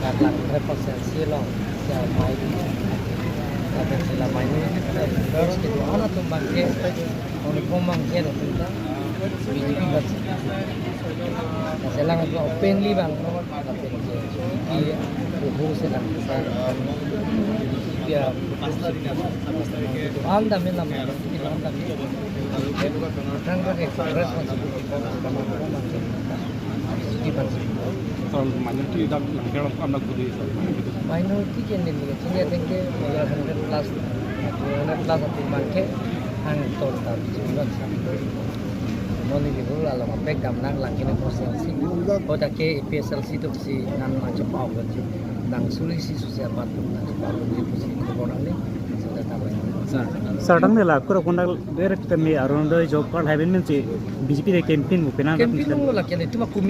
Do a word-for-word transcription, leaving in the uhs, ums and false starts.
Lang hundred percent si long, ya, mai, ya, sila minority, ya, first itu anak tumbang ke, uniform bang ke, lalu kita, B J P bang. Selang itu openly bang, open ke, iya, buku selang kita, ya, itu anda menam, itu anda menam. Rang rang ek rang rang. Di bang. Kalau minority dam langkhe lam kam dak budi. Minority ke neli, sini ada ke hundred plus, hundred plus atau bangke ang total di bang. Moni di bulu lalu ngapek dam nang langkhe ni konstituensi. Kota ke A P H L C tu si nang macam apa tu. Nang suli si susi apa tu nang apa tu si ko nang ni. Sudah tahu. Sir. Sir, tang nila kura kunda direct kami Orunodoi job card haiben mensi B J P de campaign mo penang. Campaign mo lagi itu mah committee